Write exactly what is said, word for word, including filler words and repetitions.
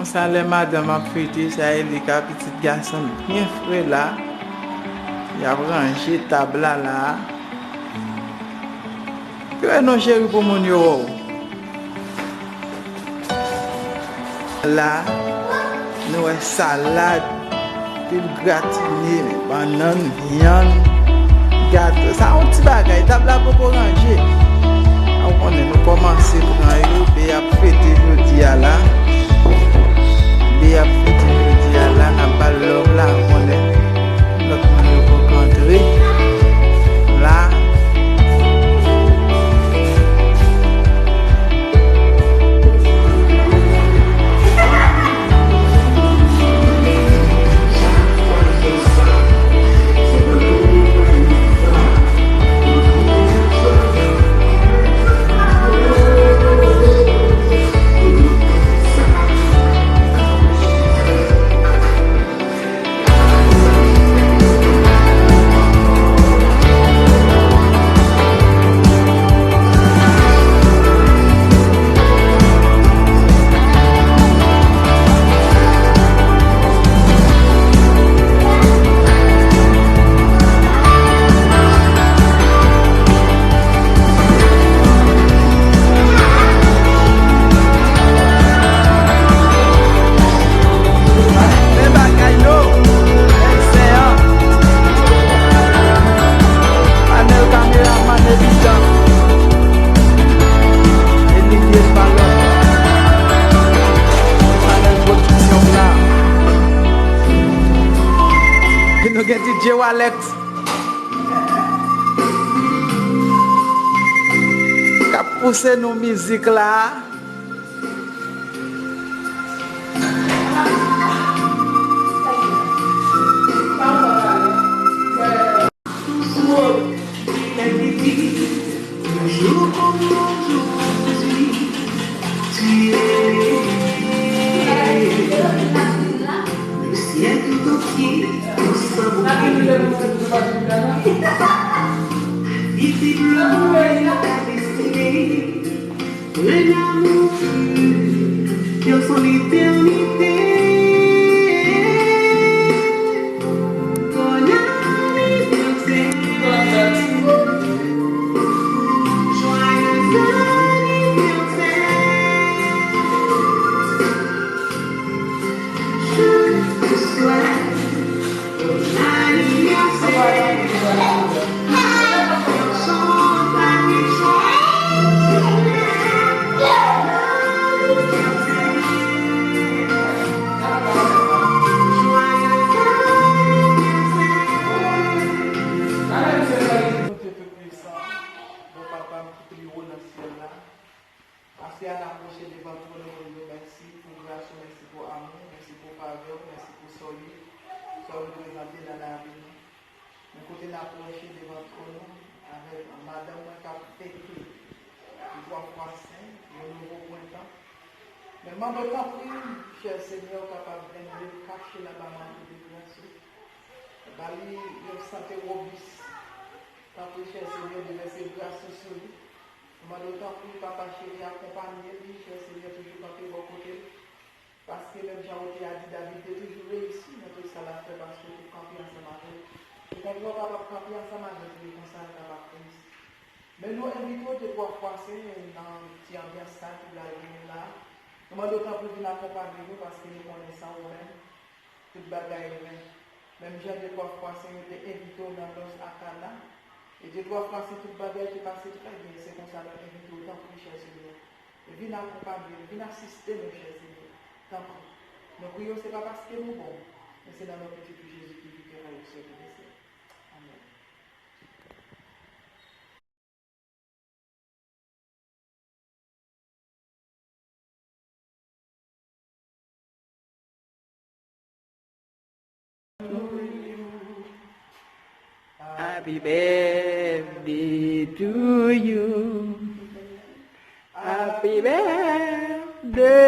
Sa lè madanm ap fete, sa e li ka pitit gason l byen fre la. Y ap ranje tab la la. Kite non cheri pou moun yo wè w. La, nou wè salad, pil gratine, bannann, vyann, gato. Sa yon ti bagay, tab la poko ranje. A, ou konnen nou kòmanse pran yo, Bea ap fete jodi a la. Bea ap fete jodi a la, n ap ba l love la, ou konnen. Lòt moun yo poko antre la. Men bagay yo, men se an. Anèl kameraman evidan. Eligye Palòt. Anèl pwodiksyon la. Nou gen D J Walex k ap pouse nou mizik la. Un amour pur dure sur l'éternité. Bon anniversaire. Joyeux anniversaire. Je te souhaite Bondye Toupwisan, bon Papa m ki pi wo nan syèl la, aswè a n ap pwoche devan twòn ou, nou di w mèsi pou gras ou, mèsi pou amou, mèsi pou favè w, mèsi pou sa w ye, sa w reprezante nan lavi nou. Men kote n ap pwoche devan twòn ou avèk madanm mwen k ap fete de twa fwa sen, yon nouvo prentan. Men mande w tanpri, chè Senyè, ou kapab benn li, kache l anba manto de gras ou. Ba li yon sante wobis. Tanpri, chè Senyè, devèse gras ou sou li. Nou mande w tanpri, Papa cheri, akonpanye li, chè Senyè, toujou kanpe bò kote l. Paske menm jan ou te a di, David te toujou reyisi nan tout sa l ap fè, paske ou te kanpe ansanm avè l. Se kontre w kapab kanpe ansanm avè l, se konsa l kapab reyisi. Men nou envite w de twa fwa sen nan ti anbyans sa ki pral genyen la. Nou mande w tanpri vin akonpanye nou, paske nou konnen san ou menm, tout bagay ven. Menm jan de twa fwa sen yo te envite w nan nòs a Kana, e de twa fwa sen tout bagay te pase trè byen, se konsa nou envite w, tanpri, chè Senyè, vin akonpanye nou, vin asiste nou, chè Senyè, tanpri. Nou priye w, se pa paske nou bon, men se nan non Pitit ou Jezi ki viv, ki règne e ki syèk. Amèn. Happy birthday to you. Happy birthday